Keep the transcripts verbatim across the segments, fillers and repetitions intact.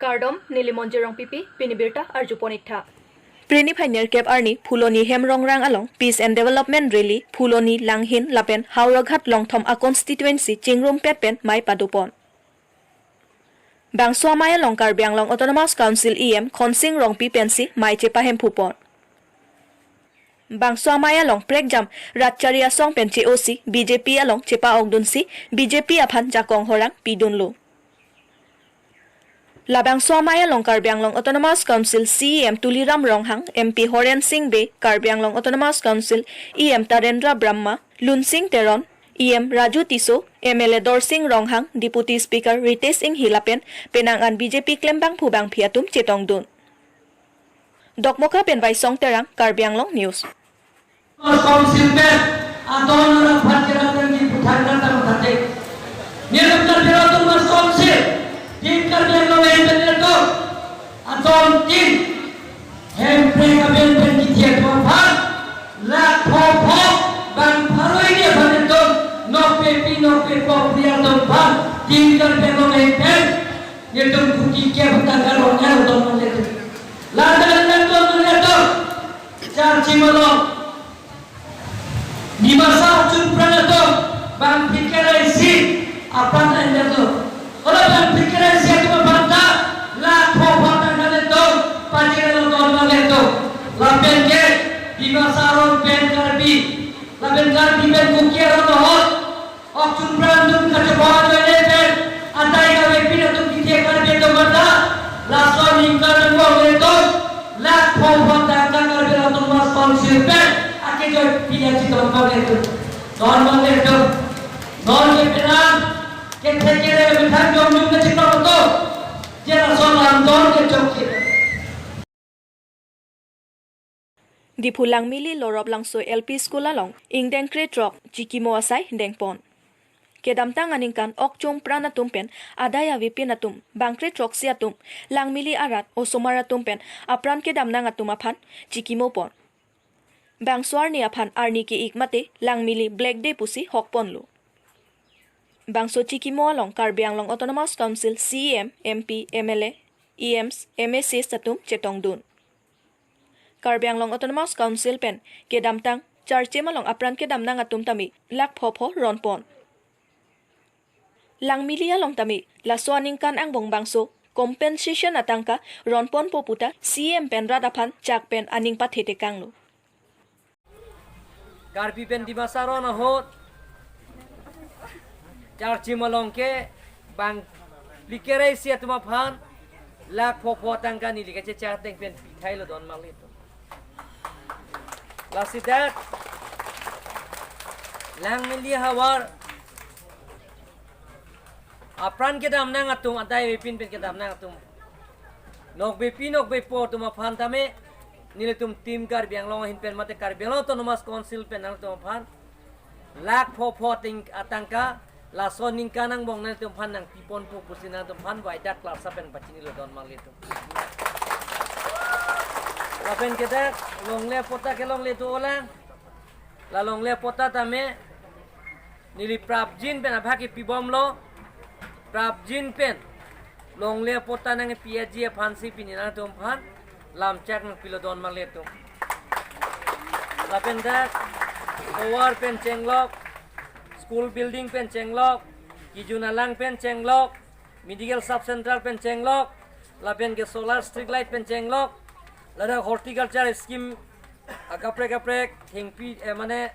Kardom, neli Monjir Rongpipi, pini birta arjupon iktha. Pini phai nerkep arni Phuloni Hemrongrang along Peace and Development Rally, Phuloni, Langhin lapen Howraghat Longthom a constituency chingrumpet pen mei padopon. Bangso amei along Karbi Anglong Autonomous Council E M Khonsing Rongpi pensi mei chepahemphupon. Bangso amei along prekjam rat chari asong pen che-osi B J P along chepa-okdunsi B J P aphan jakong horang pidunlo. Labangso amei along Karbi Anglong Autonomous Council C E M Tuliram Ronghang, M P Horen Sing Bey, Karbi Anglong Autonomous Council E M Tarendra Brahma, Lunsing Teron, E M Raju Tisso, M L A Dorsing Ronghang, Deputy Speaker Ritesh Enghi lapen penang an B J P klembangphu bangphi atum chetongdun. Dokmoka pen Baisong Terang, Karbi Anglong News. Autonomous Council pen adon arat phan kerat nangji pu thangta tang thate. Nilum Karbi Anglong Autonomous Council, Team Karbi Anglong pen pen to, adon tin, Hemprek aben pen kethe atum aphan, lakh pho pho, bang pharo hini aphan ilitum, nokbepi nokbepo pria atum aphan, Team Karbi Anglong pen, nelitum kuti ke tangka rong ya don male tu. Ladak ladak don male tu. Charchim along Dimasa Okchungprang atum bang phlikeraisi apran anda tu. Ora bang phlikeraisi atum aphan ta lakh pho pho tangka le tu, pajir lo don male tu. Lapen ke Dimasa aron pen Karbi, lapen Karbi pen Kuki aron ahut Okchungprang atum kachepon ajoine pen adai kavepin atum kethe Karbi atum aphan ta laso aningkan angbong le tu lakh pho pho tangka Karbi Autonomous Council pen akejoi pi aji don male tu. Don male tu. Don ke penang kethe kere methang jom jom kachepon atum. Je laso lam don ke jom ke. Diphu Langmili Lorop Langso L P School along ingdeng krethrok chikimo asai dengpon. Kedamtang aningkan Okchungprang atum pen adai avepin atum bang krethroksi atum Langmili arat osomar atum pen apran kedamnang atum aphan chikimopon. Bangso arni aphan arni ke-ik mate Langmili Black Day pusi hokponlo. Bangso chikimo along Karbi Anglong Autonomous Council C E M, M P, M L A, E Ms, M A Cs atum chetongdun. Karbi Anglong Autonomous Council pen kedamtang charchim along apran kedamnang atum tame lakh pho pho ronpon. Langmili along tame laso aningkan angbong bangso compensation atangka ronponpo puta C E M pen rat aphan chak pen aning pathetekanglo. Karbi pen Dimasa aron ahut charchim along ke bang phlikeraisi atum aphan lakh pho pho tangka neli kachechak ateng pen pithailo don male tu. Lasi dak Langmili havar apran kedamnang atum, adai avepin pen kedamnang atum, nokbepi nokbepo atum aphan tame nelitum Team Karbi Anglong ahin pen mate Karbi Anglong Autonomous Council pen nangtum aphan lakh pho pho ting atangka laso aningkan angbong nangtum aphan nangpiponpo pusi nangtum aphan Waidak Klarsa pen pachinilo don male tu. Lapen ke dak longle patta kelongle dolang. La longle patta tame neli prapjin pen abhag kepibomlo. Prapjin pen longle patta nangpi aji aphansi pini nangtum aphan lamchak nangpilo don male tu. Lapen dak tovar pen chenglok, school building pen chenglok, kijun alang pen chenglok, medical sub center pen chenglok, lapen ke solar street light pen chenglok, ladak horticulture scheme akaprek kaprek thengpi, eh, mane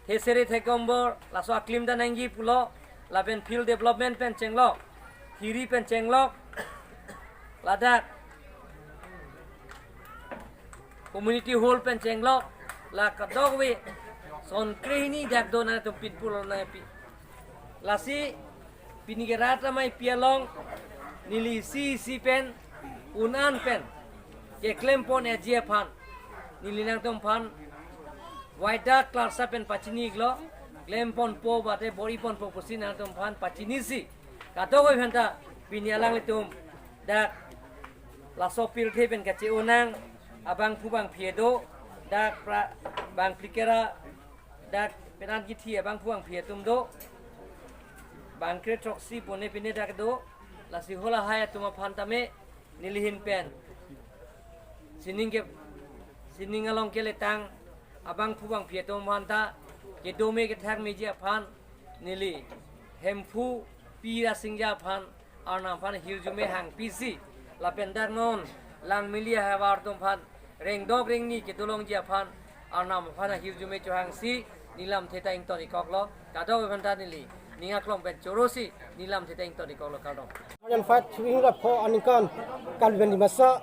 thesere thekombor laso aklim ta nangji pulo, lapen field development pen chenglok, thiri pen chenglok, ladak community hall pen chenglok, la kadokave son krehini dak do nangtum pinpul nangpi. Lasi pini ke rat amei pi along neli isi isi pen un-an pen keklempon aji aphan neli nangtum aphan Waidak Klarsa pen pachini iklo, klemponpo bate bor-iponpo pusi nangtum aphan pachinisi kadokave aphanta pini alanglitum dak laso pirthe pen kache-onang abangphu bangphi do, dak pra bang phlikera, dak penan kithi abangphu bangphi atum do, bang krethroksi pone pine dak do, Lasi hala hai atum aphan tame neli ahin pen sining ke, sining along keletang abangphu bangphi atum aphan ta kedo me kethak meji aphan neli Hemphu P Rasingja aphan Arnam aphan hirjume hangpisi lapen dak non Langmili ahavar atum aphan rengdok rengni kedolongji aphan Arnam aphan hirjume chohangsi neli lamthe ta ington-ik koklo, kadokave aphan ta neli ning aklong pen chorosi neli lamthe ta ington-ik koklo, kardom. Yang fight suing rap ko aningkan Karbi Dimasa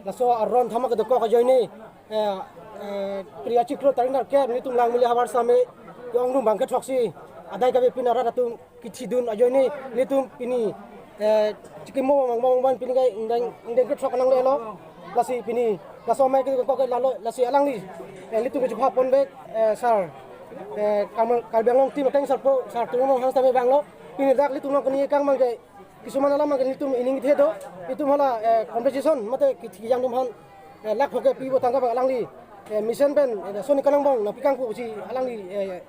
laso aron thama kedokok ajoine, eh, eh, Priya Chiklo tarik nar ke nelitum Langmili ahavar same ke-ong dum bang kethroksi adai kave pin arat atum kithidun ajoine nelitum pini, eh, chikimo mang mang ban pini kai ingdeng ingdeng kethok nang lelo. Lasi pini laso amei ke kok lalo lasi alangli, eh, nelitum kechupha pon bek, eh, sir, eh, Kamal Karbi Anglong team akeng sarpo sir Tuliram Ronghang sitame banglo. Pini dak nelitum nang keni kang mang ke kisuman alam mang ke nelitum ining the do. Nelitum hala, eh, compensation mate ki-, kijang dum han, eh, lakh hoke pipo tangka bang alangli, eh, mission pen, eh, soni kanang bang nangpi kangpu si alangli, eh,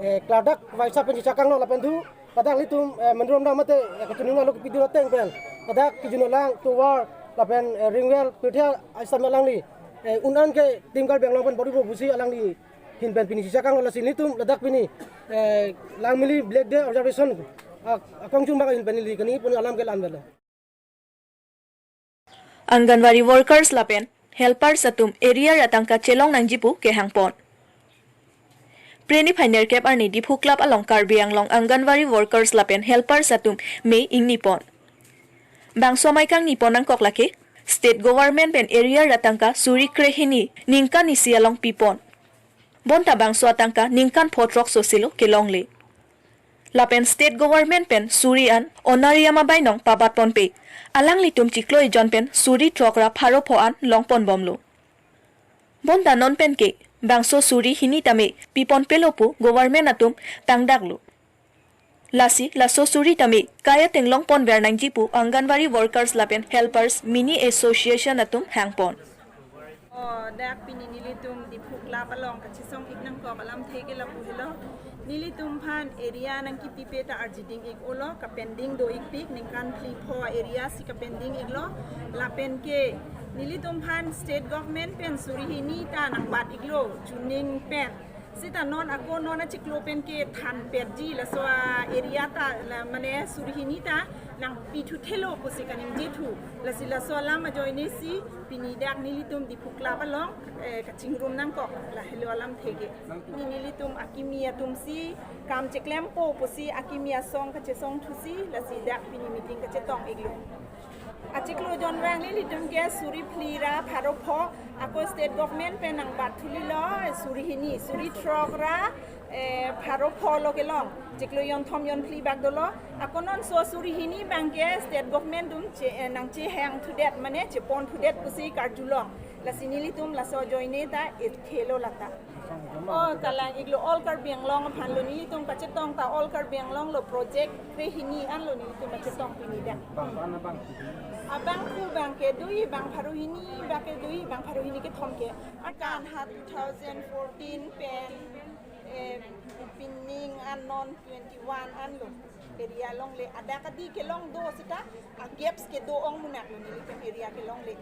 eh, klardak vaisa pen chakanglo lapen thu ladak nelitum, eh, Menduram dam mate, eh, kachinung alo kepidun ateng pen ladak kejun alang tovar lapen, eh, ring well pirthe asam alangli, eh, un-an ke team Karbi Anglong pen body bo pusi alangli ahin pen pini chakanglo. Lasi nelitum ladak pini, eh, Langmili Black Day observation, ah, akong chungbak ahin pen neli keni puni alam ke la-an velo. Anganwadi workers lapen helpers atum arrear atangka chelong nangji pu kehang pon. Preni phainer kep arni Diphu Club along Karbi Anglong Anganwadi workers lapen helpers atum mei ingni pon. Bangso amei kangni pon nangkok lake state government pen arrear atangka suri krehini ningkan isi along pi pon. Bonta bangso atangka ningkan pho throk sosilo kelongle. Lapen state government pen suri an honorarium abainong pabat ponpe alanglitum chiklo ejon pen suri throk ra pharo pho an long pon bomlo. Bonta non pen ke bangso suri hini tame pi pon pelo pu government atum tangdaklo. Lasi laso suri tame kai ateng long pon ver nangji pu Anganwadi workers lapen helpers mini association atum hang pon. O, dak pini nelitum Diphu Club along kachesong-ik nangkok alamthe ke lapu helo. Nelitum aphan arrear nangkipipe ta arjiding-ik-olo, kapending do-ikpik ningkan phli pho arrear si kapending-iklo. Lapen ke nelitum aphan state government pen suri hini ta nangbat-iklo chuning pen. Sita non ako non achiklo pen kethan petji laso a-arrear ta la, mane suri hini ta nangpi thuthelo pusi kaningje thu. Lasi laso alam ajoine si pini dak nelitum Diphu Club along, eh, kachingrum nangkok lahelo alamthe ke. Pini nelitum akimi atum si kam cheklempo pusi akimi asong kachesong thusi lasi dak pini meeting kachetong-iklo. Achiklo jonvang nelitum ke suri phli ra pharo pho, ako state government pen nangbat thulilo, eh, suri hini, suri throk ra, eh, pharo pho lo kelong. Chiklo jonthom jonphli bak dolo. Ako non so suri hini abang ke state government atum che, eh, nangchehang thudet mane chepon thudet pusi karjulong. Lasi nelitum laso ajoine ta ithelo lata. O, kalang-iklo, all Karbi Anglong aphan lo, nelitum kachetong ta all Karbi Anglong lo, project krehini an lo nelitum kachetong pini dak. Bang, bang, bang. Abangphu abang ke dui, bang pharo hini abang ke dui, bang pharo hini kethom ke. Akan ha two thousand fourteen pen, eh, pining an non twenty-one an lo. Arrear longle, adak adi kelong do sita, a gaps kedo ong munak lo nelitum arrear kelongle.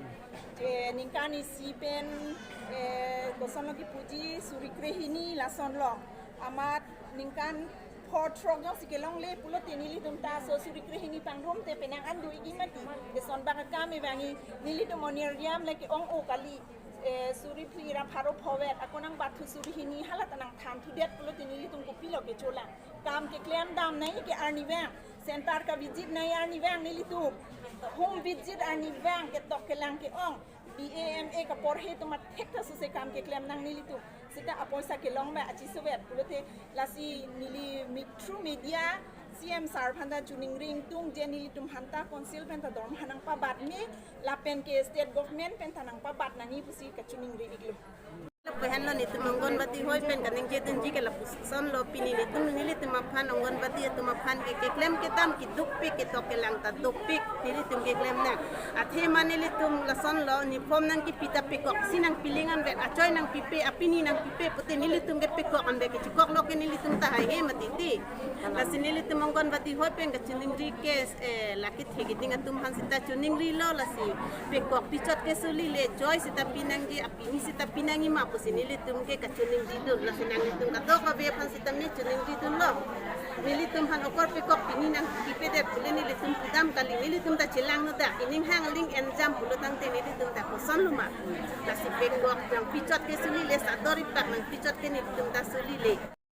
Je ningkan isi pen, eh, koson lo kipuji suri krehini lason long. Amat ningkan pho throk jongsi kelongle pulote nelitum ta so suri krehini pangrum te penang an do-ikji mati. Eson bak akam evangi nelitum honorarium le ke-ong-o kali. Eh, suri phli ra pharo pho vet, ako nangbat thu suri hini hala ta nangthan thudet pulote nelitum kopilo kecholang. Kam keklem dam nai ke arnivang, center ka visit nai arnivang nelitum. Home visit arnivang, ketok kelang ke-ong. B A M A kaporhe atum athek ta suse kam keklem nang nelitum. Sita apoisa kelong ba achiso vet pulote lasi neli mi-, through media C M sir aphan ta choningri ingtung je nelitum aphan ta council pen ta dorma nangpabat me lapen ke state government pen ta nangpabat nangji pusi kachoningri-iklo. Henlo netum Anganwadi hoi pen kaningje dunji ke lapuson lo, pini netum nelitum aphan Anganwadi atum aphan ke keklem kedam keduk pik, ketok kelang ta duk pik nelitum keklem nang. Athe ma nelitum lason lo uniform nangkepi ta pekok si nangpiling anvet, achoi nangpipe, apini nangpipe pute nelitum ke pekok anvet kechekok lo ke nelitum ta haihe mati ti. Lasi nelitum Anganwadi hoi pen kachiningri ke, eh, lake thegiding atum aphan sita chiningri lo, lasi pekok pichot ke suli le, choi sita pinangji, apini sita pinangji ma pusi nelitum ke kachiningri dun. Lasi nanglitum kadokave aphan sita me chiningri dun lo. Nelitum aphan okor pekok pini nangpipedet pule nelitum pudam kali, nelitum ta chelang no dak, ining hang aling enjam pulo tangte nelitum ta koson lo ma. Lasi pekok jang pichot ke suli le, sador ipak nangpichot ke nelitum ta suli le.